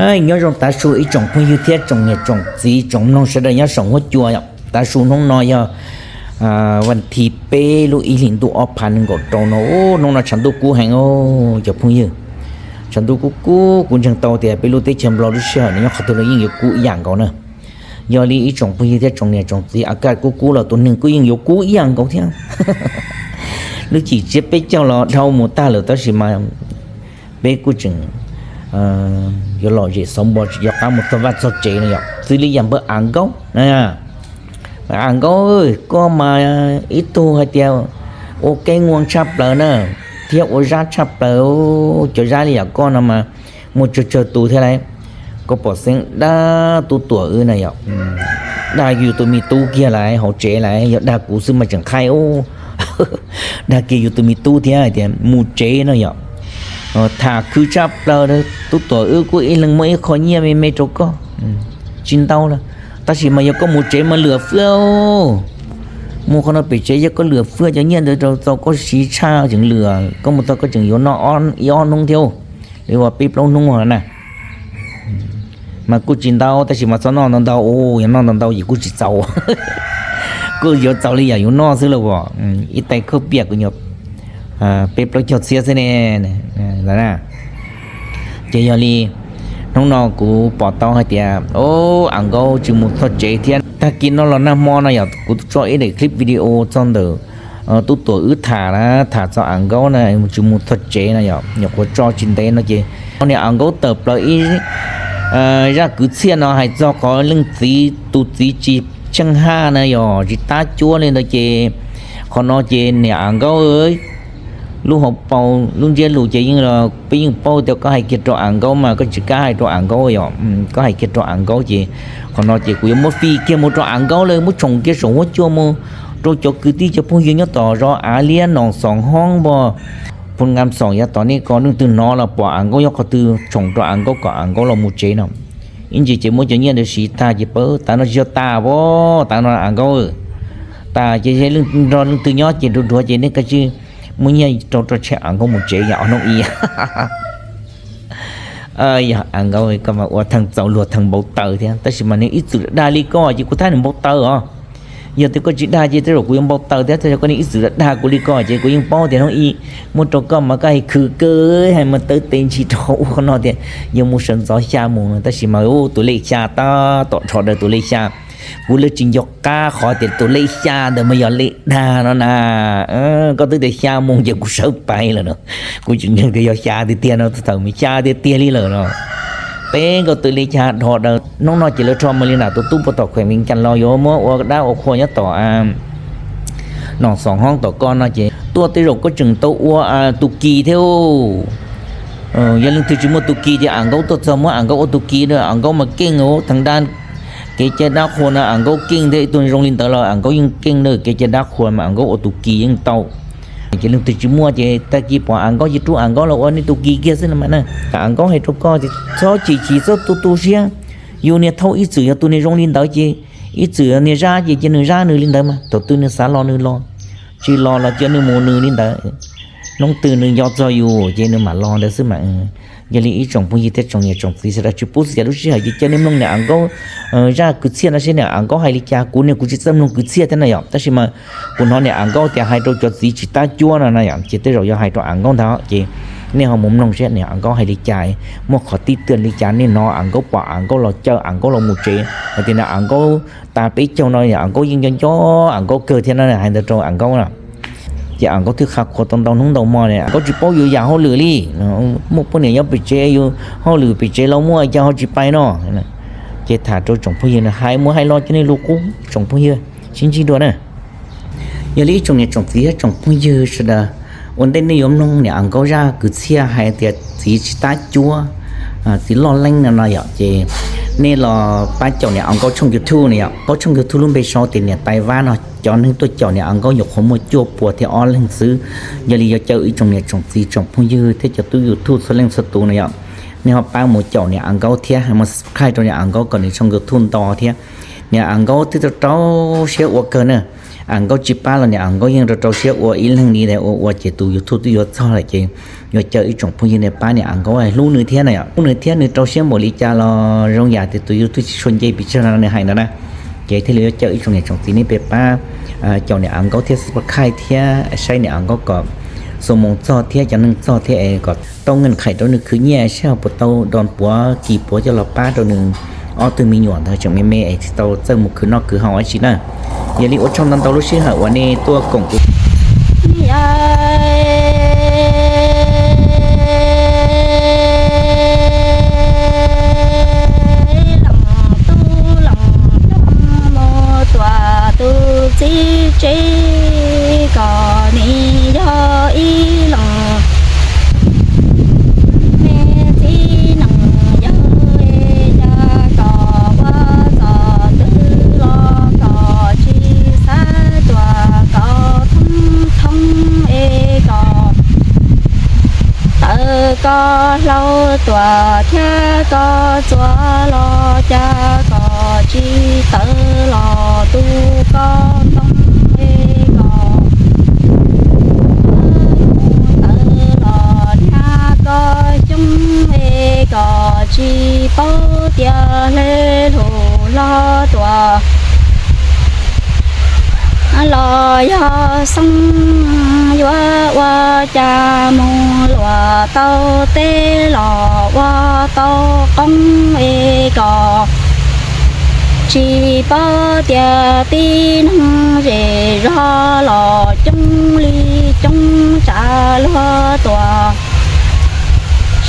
Nyob zoo tav su ib tsoom phooj ywg thiab tsoom niam tsoom txiv tsoom mloog sawv daws nyob saum huab cua. Tav su hnub no yog vas thib peb lub ib hlis ntuj ob phav nees nkaum rau no. Hnub no tshav ntuj kub heev os cov phooj ywg. Tshav ntuj kub kub, kuv ntseeg tau tias peb lub teb chaws Nplog lub sij hawm no nyob qhov twg los yeej yuav kub ib yam nkaus na. Yog li ib tsoom phooj ywg thiab tsoom niam tsoom txiv, a kaj kub kub los tus neeg kuj yeej yuav kub ib yam nkaus thiab. Lub chim tsiab peb caug los dhau mus tag lawm tab sis mas peb kuj tseem yuav lom zem xauv npo tsis nco qab mus txog vaj txog tsev no yom. Xws li yam npawg Am Nkaub, Am Nkaub, koj mas ib tug hais tias ua keeb ua tshaj plaws na, thiab ua zab tshaj plaws. Cov zab li yam koj no mas muaj tsawg tsawg tus thiab lauj. Koj pom xeeb dag tub tuam wb na yom, dag yus tus me tub kiag lauj, hauv tsev lauj, yog dag kuv xwb mas tseem qhaib, dag kiag yus tus me tub thiab hais tias mus tsev no yom. Tham khwv tshaj plaws, tub tuam wb kuj ib leeg muab ib qho nyiaj me me rau koj, tsis ntau lawm, tab sis mas yog koj mus tsev mas lwam fwj. Mus qhov no pem tsev yog koj lwam fwj, cov nyiaj ntawd rau txaus koj siv tshaj tseem lwam, koj mus txog koj tseem yuav noj ib ob hnub thiab, li uas peb plaub hnub na. Mas kuj tsis ntau tab sis mas txhob noj ntau ntau, yog noj ntau ntau ces kuj tsis txaus. Kuj yuav txaus li yam yus noj xwb lauj as. Ib tais khaub piam kuj nyuam peb plaub caug txhiab xwb ne. Ces yog li hnub no kuv pom tau hais tias Am Nkaub tsis mus txog tsev thiab. Tag kis no los nag hmo no yog kuv tso ib daim clip video txog ntawm tub tuam wb tham na, tham txog Am Nkaub na tsis mus txog tsev no yog nyuam qhuav tso tsis ntev no ces niam Am Nkaub tawm plaws ib zaj kwv txhiaj no hais txog qhov leej txiv tus txiv tsis tsheej haj na yog tsis tab cuab li ntawd ces qhov no ces niam Am Nkaub lub hauv paus lub ntsiab lus ces yeej los peb yeej paub tias koj hais kiag rau Am Nkaub mas koj tsis kam hais rau Am Nkaub yom, koj hais kiag rau Am Nkaub ces qhov no ces kuv yuav muab fij kiag mus rau Am Nkaub lawm, muab tshoom kiag saum huab cua mus rau cov kwv tij cov phooj ywg nyob tom zos Av Liab Noom Xoom Hoob npog Phu Nkas Xoom yav tom nej ko leej twg hnov los pom Am Nkaub nyob qhov twg tshoom rau Am Nkaub kom Am Nkaub los mus tsev no. Ib ntsis ces muab cov nyiaj ntawd siv tag ces pab tav no tsis yog tas as, tav no Am Nkaub tas ces nrog leej twg nyob ces nruab nruab ces nej kav tsij muab nyiaj rau rau tshem Am Nkaub mus tsev yam hnub i. Yog Am Nkaub koj mas ua theej txaus luag theej npau taws thiab tab sis mas nws ib txwm dag li koj ces kuv thiaj nws npau taws os. Yog tias koj tsis dag ces tej zaum kuv yuav npau taws thiab, tab sis koj niaj ib txwm dag kuv li koj ces kuv yeej paub tias hnub i muab rau koj mas koj hais khwv kawg, hais mas tawv tes ntsis rau qhov ub qhov no tias yuav mus sawv ntxov xya mus no tab sis mas tus lej xya tab tom dhos daws tus lej xya. Kuv lawv tsis nco qab qhov tias tus lej xya ntawd mas yog lej dag no na. Koj twb tias xya mus ces kuv sawv pais lawm no. Kuv tsis ntseeg tias yog xya tiag tiag no, thaum mas xya tiag tiag li lawm no. Peb nkaus tus lej xya dhos daws hnub no ces lawv rho mas li nram tus tub puag tom khuem Vias Cas los yuav muab ua dab ua qhua nyob tom Noom Xoom Hoob tom ko no ces tuaj tej zaum koj tseem tau ua tus kis thiab. Yog leej twg tsis muaj tus kis ces Am Nkaub tuaj txog muab Am Nkaub ua tus kis, Am Nkaub mas keej theej dab. Kev cai dab qhua no Am Nkaub keej thiab, ib tug zoo li ntawd los Am Nkaub yeej keej na, kev cai dab qhua mas Am Nkaub ua tus kis yeej tau. Ces leej twg tsis muaj ces tag kis pom Am Nkaub ces rub Am Nkaub los ua nej tus kis kiag xwb no mas na. Am Nkaub hais rau koj tias txhob chim chim, txhob tu tu siab. Yus niag thauj ib txwm yog tus niag zoo li ntawd ces ib txwm niag zab ces cia nws zab nws li ntawd mas, thaum twg nws xav los nws los, tsis los los cia nws mus nws li ntawd. Hnub twg nws nco txog yus ces nws mam los ntawd xwb mas. Yog li ib tsoom phooj ywg thiab tsoom niam tsoom txiv sawv daws, tsis pub xia lub sij hawm ces cia nej mloog niam Am Nkaub zaj kwv txhiaj no seb niam Am Nkaub hais li cas. Kuv niag kuv tsis txawj mloog kwv txhiaj thiab na yom, tab sis mas kuv hnov niam Am Nkaub tias hais rau cov txiv tsis tab cuab no na yom, ces tej zaum yog hais rau Am Nkaub ntag ces nej ho mus mloog seb niam Am Nkaub hais li cas, muaj qhov tib twg li cas. Nej hnov Am Nkaub pom Am Nkaub los caw Am Nkaub los mus tsev, hais tias niam Am Nkaub tas peb caug no niam Am Nkaub yeej nco nco Am Nkaub kawg thiab na, hais ntawd rau Am Nkaub na. Ces Am Nkaub twb qhuav qhuav tau ntau hnub ntau hmo, Am Nkaub tsis paub yus yam hauj lwm li. Muaj poj niam nyob pem tsev, yus hauj lwm pem tsev los muaj, cas ho tsis pais no. Ces tham rau tsoom phooj ywg no, hais mus hais los cov niag lus qub tsoom phooj ywg sib ntsib dua na. Yog li ib tsoom niam tsoom txiv thiab tsoom phooj ywg sawv daws, ua ntej nej yuav mloog niam Am Nkaub zaj kwv txhiaj hais tias txiv tsis tab cuab, txiv loj leeb no no yom, ces nej los pab caum niam Am Nkaub tshooj YouTube na yom. Paub tshooj YouTube lub npe sau tias niam Tais Vab no, cov neeg tuaj caum niam Am Nkaub nyuam qhuav muaj cuaj puas thiab ob leeg xwb. Yog li yuav caw ib tsoom niam tsoom txiv tsoom phooj ywg thiab cov tub YouTube txhua leej txhua tus na yom, nej ho pab mus caum niam Am Nkaub thiab, mus subscribe rau niam Am Nkaub kom nws tshooj YouTube nto thiab. Niam Am Nkaub twb rau rau siab ua kawg na. Am Nkaub tsis pab los niam Am Nkaub yeej rau rau siab ua ib leeg li ntag, ua ua ces tus YouTube twb yuav txog lawm ces yuav caw ib tsoom phooj ywg nej pab niam Am Nkaub hlub nws thiab na yom, hlub nws thiab nws rau siab npaum li cas los zoo yam tias tus YouTube tsis tshua nce pes tsawg no nws hais ntawd na. Ces thiaj li yuav caw ib tsoom niam tsoom txiv nej pab caum niam Am Nkaub thiab subscribe thiab saib niam Am Nkaub kom xuab moos txog thiab cov neeg txog thiab es kom tau nqaij qhais rau nws khwv nyiaj saib ho puas tau do puav kis puav coj los pab rau nws ob tug me nyuam ntawd tseem me me es tsis tau txawj mus khwv noj khwv haus dab tsi na. Yog li ua tsaug ntau ntau lub sij hawm uas nej tuaj koom kuv. Leej tub leej roog mus tua tus txiv tsev kom nws yog ib leej me txiv neej yawg es cas kom ua txoj twg los kom tsis xav tuaj kom thoob thoob es kom tawv koj hlau tuaj thiab koj txuas los cas kom tsis tawv los tu koj ntoo es kom tawv los niag koj xyoob es kom tsis paub tias hle lus hlo tuaj los yog xoob yuav ua cas mus luam tau teb los ua tau qoob es kom tsis paub tias tib neeg zej zog los coob li coob tsam luag tuaj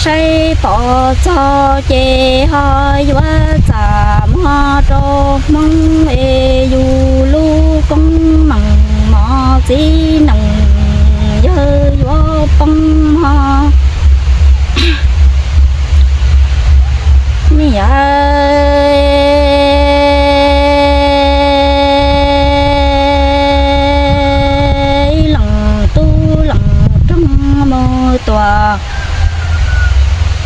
saib pom txog ces ho yuav txaj muag rau Hmoob es yus lub koob meej mom txiv neej yawg yuav poob mog. Yawg leej tub leej roog mus tua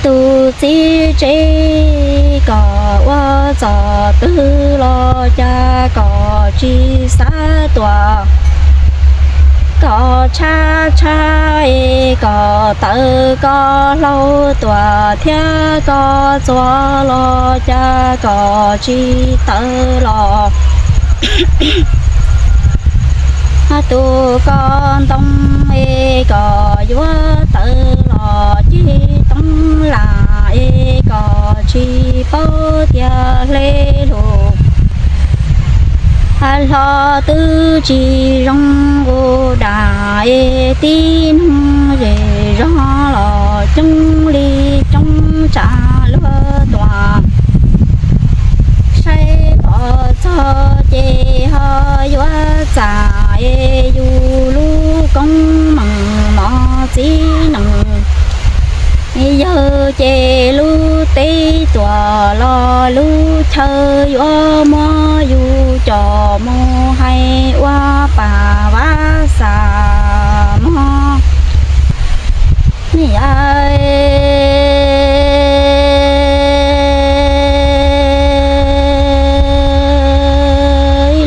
tus txiv tsev kom ua txoj twg los cas kom tsis xav tuaj kom tshab tshab es kom tawv koj hlau tuaj thiab koj txuas los cas kom tsis tawv los tu koj ntoo es kom yuav tawv los cig toob lam es kom tsis paub tias hle lus hlo twb tsis zoo nqus dag es tib neeg zej zog los coob li coob tsam luag tuaj saib pom txog ces ho yuav txaj es yus lub koob meej mom txiv neej yawg ces lub teb tuaj los lub chaw yuav muab yus coj mus hais ua pam vav xas mog. Yawg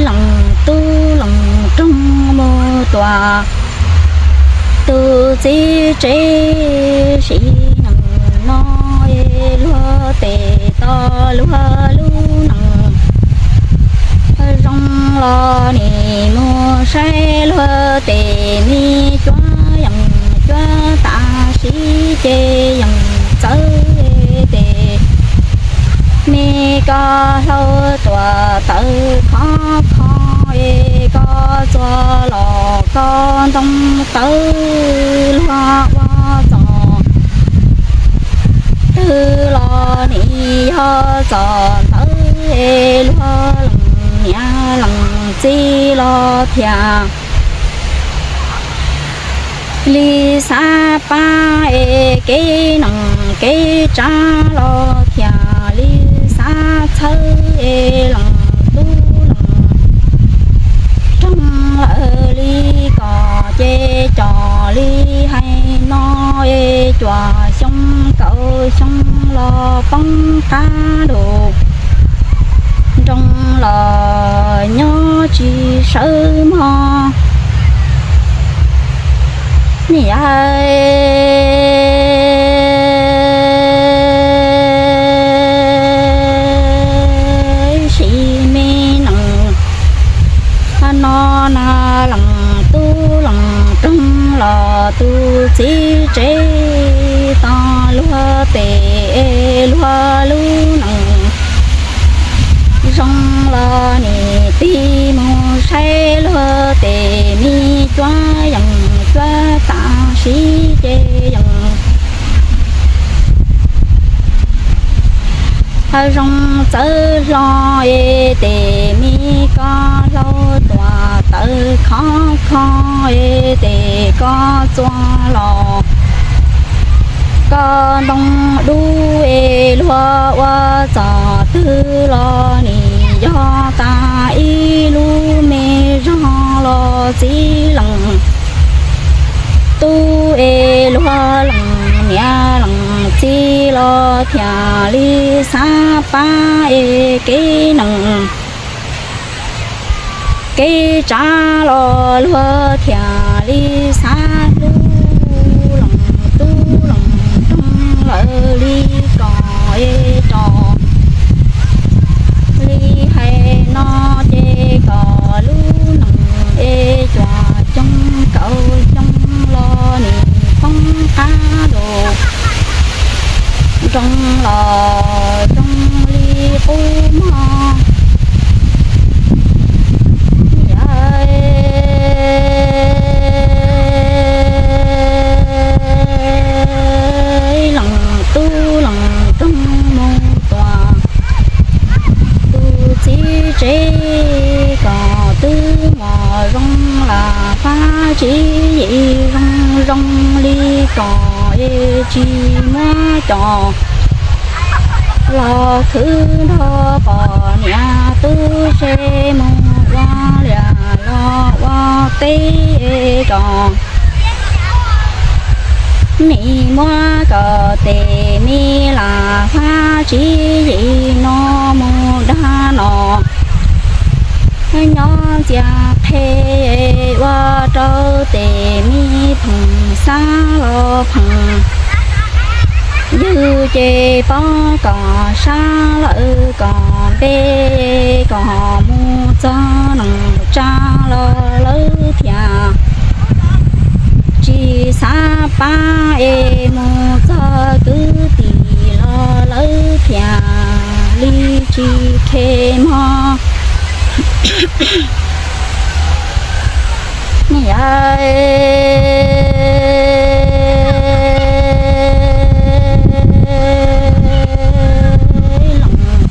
leej tub leej roog mus tua tus txiv tsev sim neej no es luag tes tos luag lub neej zoo los nim mus saib luag tes me cuab yeej cuab tam sim ces yeej txawv tes me koj hlau tuaj tawv khov kho es koj txuas los koj ntoo tawv luag ua txoj twg los nim yog txoj ntawd es luag leej niam leej txiv los thiaj li xav pab es kev neej kev tsav los thiaj li xav txhawb es leej tub leej roog lawm li kom ces coj li hais no es cuaj xyoo kaum xyoo los poob qab lus Nroo los nyob tsis sawv mog. Niam yau, sim me nees no na, leej tub leej roog los tus txiv tsev tau luag tes, luag lub nees zoo los nim tig mus saib luag tes, me cuab yees cuab tam sim ces yees zoo txawv hlo es tes me ko hlau tuam tawv khov kho es tes ko txua los ko ntoo dub es luag ua txog twg los nim yog tas ib lub me zog los txiv leej tub es luag leej niam leej txiv los thiaj li xav pab es kev nees kev tsav los luag thiaj li xav hlub leej tub leej roog lawv li kom es rau li hais no ces kom lub nees es cuam coob kaum xyoo los nim poob qab los nroo los zoo li qub mog. Niam yau, leej tub leej roog mus tuaj, tus txiv tsev kom twb muaj zoo los pab tswv yim zoo zoo li kom es tsis muab cov los khwv nrog poj niam tub se mus ua liaj los ua teb kom nim muab kom tes me lam fab tswv yim no mus dag no nyob ntxias qhe ua rau tes me pheej xav los pheej ywg ces pom kom sab lawm kom npe kom mus txog neej tsa los lawv thiaj tsis xav pab es mus txog kwv tij los lawv thiaj li tsis khe mog. Niam yau, leej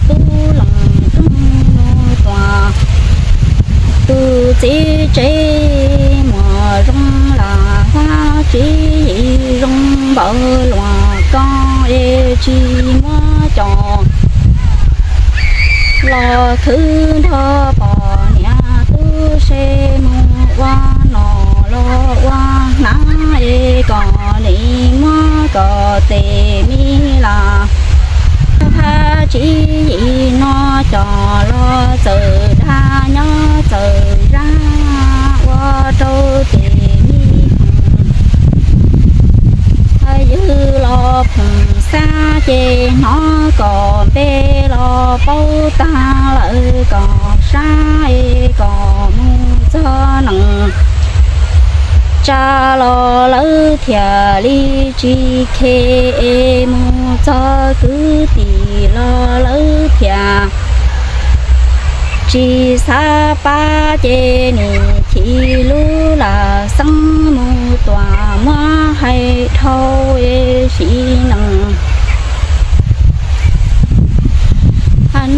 tub leej roog mus tuaj, tus txiv tsev muaj zoo los fab tswv yim zoo npaum luaj koj es tsis muab cov los khwv nrog poj niam tub se mus ua nom los ua hnav es kom nim muab kom tes me lam fab tswv yim no cov los txawm dag nyob txawm zag ua rau tes me pheej ywg los pheej xav ces hnov kom npe los paub tag lawm kom sab es kom mus txog neej tsa los lawv thiaj li tsis khe es mus txog kwv tij los lawv thiaj tsis xav pab ces nim chim lub lam xeeb mus tuaj muab hais dhau es sim neej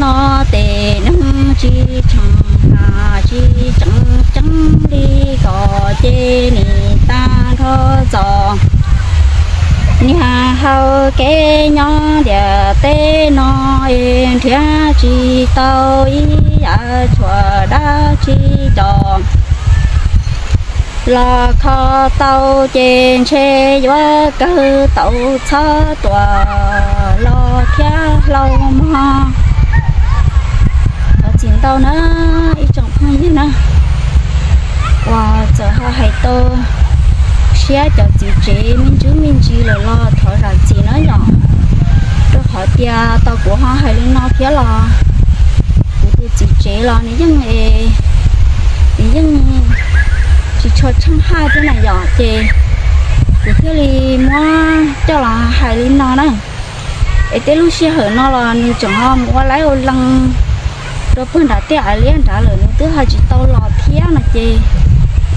no tes neeg tsis tshee hais tsis tseem ceeb li kom ces nim tag nrho txom nyem hauv kev nyob ntiaj teb no es nrhiav tsis tau ib yam tshuaj dab tsi coj los kho tau ces ntshe yuav kawg tau txhob tuaj los thiab hlau mog. Tau na, ib tsoom phooj ywg na, uas txawm ho hais tau siab cov txiv tsev me ntsis me ntsis lawm los thov zam txim na yom. Rau qhov tias tau kuv ho hais li no thiab los kuv tus txiv tsev los nws yeej, nws yeej tsis tshua tsheej haj thiab na yom, ces kuv thiaj li muab coj los hais li no na. Es tej lub sij hawm no los nws tseem ho mus ua laib ua lees rau puag nram tej av liab nrad lawm, nws twb ho tsis tau los thiab no ces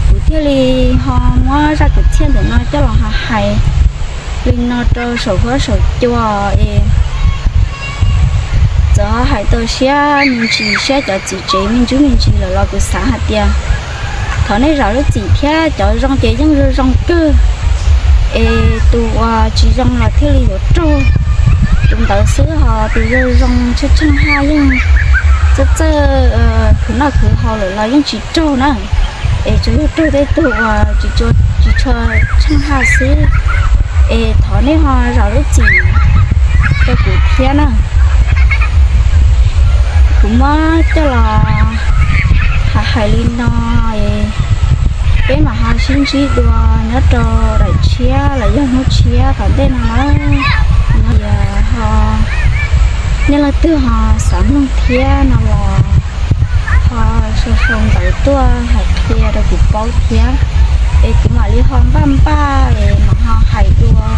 kuv thiaj li ho muab zaj kwv txhiaj ntawm no coj los ho hais li no rau saum huab saum cua es txawm ho hais tau siab me ntsis siab cov txiv tsev me ntsis me ntsis lawm los kuv xav hais tias thov nej zam lub txim thiab. Cov zoo ces yeej zoo zoo kawg, es tus uas tsis zoo los thiaj li yuav raug tus ntawd xwb, ho tus zoo zoo tsheej tsheej haj yeej txawj txawj khwv noj khwv haus lawm los yeej tsis raug na. Es tsuas yog raug tej tug uas tsis tshua tsheej haj xwb. Es thov nej ho zam lub txim rau kuv thiab na. Kuv muab coj los hais hais li no, peb mam ho sib ntsib dua nyob rau daim tshiab los yog hnub tshiab tom ntej no na. Yog ho nej leej twg ho xav mloog thiab no los ho sau sau ntawv tuaj hais qhia rau kuv paub thiab, es kuv mam li ho npaj npaj es mam ho hais dua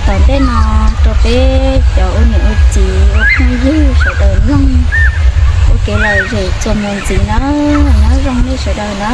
tom ntej no rau peb cov ua niam ua txiv ua phooj ywg sawv daws mloog ua kev lom zem txuas mus ntxiv na. Nyob zoo nej sawv daws na.